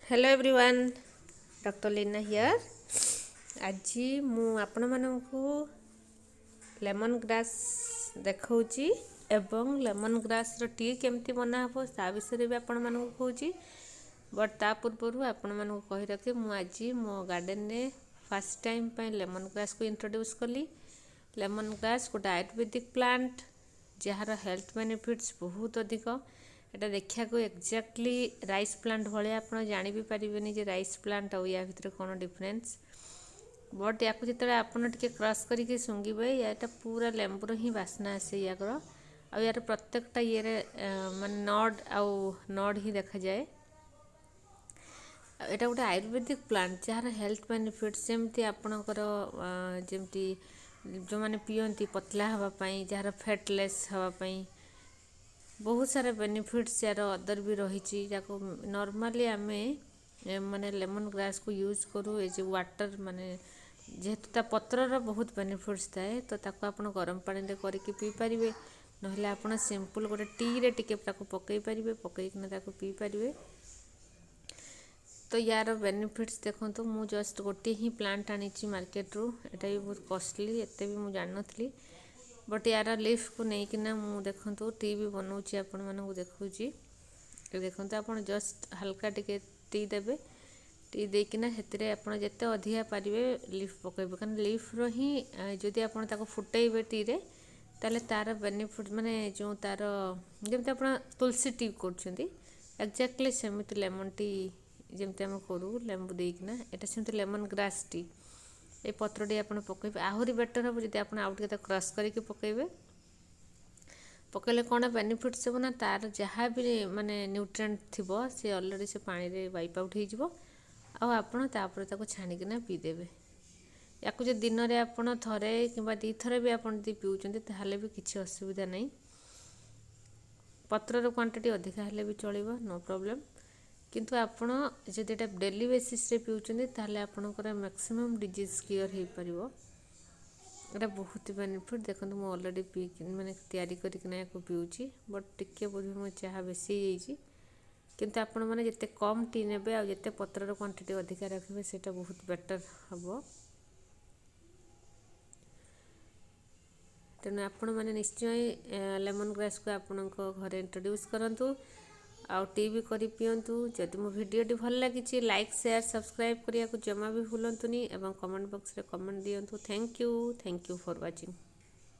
Hello everyone, Doctor Leena here. ଆଜି ମୁଁ ଆପଣମାନଙ୍କୁ ଲେମନ୍ ଗ୍ରାସ୍ ଦେଖାଉଛି ଏବଂ ଲେମନ୍ ଗ୍ରାସ୍ର ଟି କେମିତି ବନା ହେବ, ତା ବିଷୟରେ ବି ଆପଣମାନଙ୍କୁ କହୁଛି। ବଟ୍ ତା ପୂର୍ବରୁ ଆପଣମାନଙ୍କୁ କହି ରଖେ, ମୁଁ ଆଜି ମୋ ଗାର୍ଡ଼େନରେ ଫାର୍ଷ୍ଟ ଟାଇମ୍ ପାଇଁ ଲେମନ୍ ଗ୍ରାସ୍କୁ ଇଣ୍ଟ୍ରୋଡ୍ୟୁସ୍ କଲି। ଲେମନ୍ ଗ୍ରାସ୍ ଗୋଟେ ଆୟୁର୍ବେଦିକ ପ୍ଲାଣ୍ଟ, ଯାହାର ହେଲ୍ଥ ବେନିଫିଟ୍ସ ବହୁତ ଅଧିକ। ଏଇଟା ଦେଖିବାକୁ ଏକ୍ଜାକ୍ଟଲି ରାଇସ୍ ପ୍ଲାଣ୍ଟ ଭଳିଆ। ଆପଣ ଜାଣି ବି ପାରିବେନି ଯେ ରାଇସ୍ ପ୍ଲାଣ୍ଟ ଆଉ ୟା ଭିତରେ କ'ଣ ଡିଫରେନ୍ସ। ବଟ୍ ୟାକୁ ଯେତେବେଳେ ଆପଣ ଟିକେ କ୍ରସ୍ କରିକି ଶୁଙ୍ଘିବେ, ୟାଟା ପୁରା ଲେମ୍ବୁର ହିଁ ବାସ୍ନା ଆସେ ୟାର। ଆଉ ୟାର ପ୍ରତ୍ୟେକଟା ଇଏରେ ମାନେ ନଡ୍ ଆଉ ନଡ୍ ହିଁ ଦେଖାଯାଏ। ଏଇଟା ଗୋଟେ ଆୟୁର୍ବେଦିକ ପ୍ଲାଣ୍ଟ, ଯାହାର ହେଲ୍ଥ ବେନିଫିଟ୍ସ ଯେମିତି ଆପଣଙ୍କର ଯେମିତି ଯେଉଁମାନେ ପିଅନ୍ତି ପତଲା ହେବା ପାଇଁ, ଯାହାର ଫ୍ୟାଟ୍ ଲେସ୍ ହେବା ପାଇଁ, ବହୁତ ସାରା ବେନିଫିଟ୍ସ ୟାର ଅଦର ବି ରହିଛି। ଯାକୁ ନର୍ମାଲି ଆମେ ମାନେ ଲେମନ୍ ଗ୍ରାସ୍କୁ ୟୁଜ୍ କରୁ ଏ ଯେଉଁ ୱାଟର୍, ମାନେ ଯେହେତୁ ତା ପତ୍ରର ବହୁତ ବେନିଫିଟ୍ସ ଥାଏ, ତ ତାକୁ ଆପଣ ଗରମ ପାଣିରେ କରିକି ପିଇପାରିବେ, ନହେଲେ ଆପଣ ସିମ୍ପଲ୍ ଗୋଟେ ଟିରେ ଟିକେ ତାକୁ ପକାଇ ପାରିବେ, ପକାଇକିନା ତାକୁ ପିଇପାରିବେ। ତ ୟାର ବେନିଫିଟ୍ସ ଦେଖନ୍ତୁ, ମୁଁ ଜଷ୍ଟ ଗୋଟିଏ ହିଁ ପ୍ଲାଣ୍ଟ ଆଣିଛି ମାର୍କେଟରୁ। ଏଇଟା ବି ବହୁତ କଷ୍ଟଲି, ଏତେ ବି ମୁଁ ଜାଣିନଥିଲି। ବଟ୍ ୟାର ଲିଫ୍କୁ ନେଇକିନା ମୁଁ ଦେଖନ୍ତୁ ଟି ବି ବନାଉଛି, ଆପଣମାନଙ୍କୁ ଦେଖାଉଛି। ଦେଖନ୍ତୁ, ଆପଣ ଜଷ୍ଟ ହାଲକା ଟିକେ ଟି ଦେବେ। ଟି ଦେଇକିନା ସେଥିରେ ଆପଣ ଯେତେ ଅଧିକା ପାରିବେ ଲିଫ୍ ପକାଇବେ, କାରଣ ଲିଫ୍ର ହିଁ ଯଦି ଆପଣ ତାକୁ ଫୁଟେଇବେ ଟିରେ, ତାହେଲେ ତା'ର ବେନିଫିଟ୍ ମାନେ ଯେଉଁ ତା'ର ଯେମିତି ଆପଣ ତୁଳସୀ ଟି କରୁଛନ୍ତି, ଏକ୍ଜାକ୍ଟଲି ସେମିତି ଲେମନ୍ ଟି ଯେମିତି ଆମେ କରୁ ଲେମ୍ବୁ ଦେଇକିନା, ଏଇଟା ସେମିତି ଲେମନ୍ ଗ୍ରାସ୍ ଟି। ଏ ପତ୍ରଟି ଆପଣ ପକାଇବେ, ଆହୁରି ବେଟର୍ ହେବ ଯଦି ଆପଣ ଆଉ ଟିକେ ତାକୁ କ୍ରସ୍ କରିକି ପକାଇବେ। ପକାଇଲେ କ'ଣ ବେନିଫିଟ୍ସ ହେବ ନା, ତା'ର ଯାହା ବି ମାନେ ନ୍ୟୁଟ୍ରିଏଣ୍ଟ ଥିବ, ସେ ଅଲରେଡ଼ି ସେ ପାଣିରେ ୱାଇପ୍ ଆଉଟ୍ ହେଇଯିବ ଆଉ ଆପଣ ତାପରେ ତାକୁ ଛାଣିକିନା ପିଇଦେବେ। ୟାକୁ ଯଦି ଦିନରେ ଆପଣ ଥରେ କିମ୍ବା ଦୁଇଥର ବି ଆପଣ ଯଦି ପିଉଛନ୍ତି, ତାହେଲେ ବି କିଛି ଅସୁବିଧା ନାହିଁ। ପତ୍ରର କ୍ୱାଣ୍ଟିଟି ଅଧିକା ହେଲେ ବି ଚଳିବ, ନୋ ପ୍ରୋବ୍ଲେମ୍। କିନ୍ତୁ ଆପଣ ଯଦି ଏଇଟା ଡେଲି ବେସିସ୍ରେ ପିଉଛନ୍ତି, ତାହେଲେ ଆପଣଙ୍କର ମ୍ୟାକ୍ସିମମ୍ ଡିଜିଜ୍ କ୍ଲିୟର୍ ହେଇପାରିବ। ଏଇଟା ବହୁତ ବେନିଫିଟ୍। ଦେଖନ୍ତୁ, ମୁଁ ଅଲରେଡ଼ି ପିଇକି ମାନେ ତିଆରି କରିକିନା ୟାକୁ ପିଉଛି। ବଟ୍ ଟିକେ ବୋଧେ ମୋ ଚାହା ବେଶୀ ହେଇଯାଇଛି। କିନ୍ତୁ ଆପଣମାନେ ଯେତେ କମ୍ ଟି ନେବେ ଆଉ ଯେତେ ପତ୍ରର କ୍ୱାଣ୍ଟିଟି ଅଧିକା ରଖିବେ, ସେଇଟା ବହୁତ ବେଟର୍ ହେବ। ତେଣୁ ଆପଣମାନେ ନିଶ୍ଚୟ ଲେମନ୍ ଗ୍ରାସ୍କୁ ଆପଣଙ୍କ ଘରେ ଇଣ୍ଟ୍ରୋଡ୍ୟୁସ୍ କରନ୍ତୁ ଆଉ ଟି ବି କରି ପିଅନ୍ତୁ। ଯଦି ମୋ ଭିଡ଼ିଓଟି ଭଲ ଲାଗିଛି, ଲାଇକ୍, ସେୟାର, ସବସ୍କ୍ରାଇବ୍ କରିବାକୁ ଜମା ବି ଭୁଲନ୍ତୁନି ଏବଂ କମେଣ୍ଟ ବକ୍ସରେ କମେଣ୍ଟ ଦିଅନ୍ତୁ। Thank you, thank you for watching.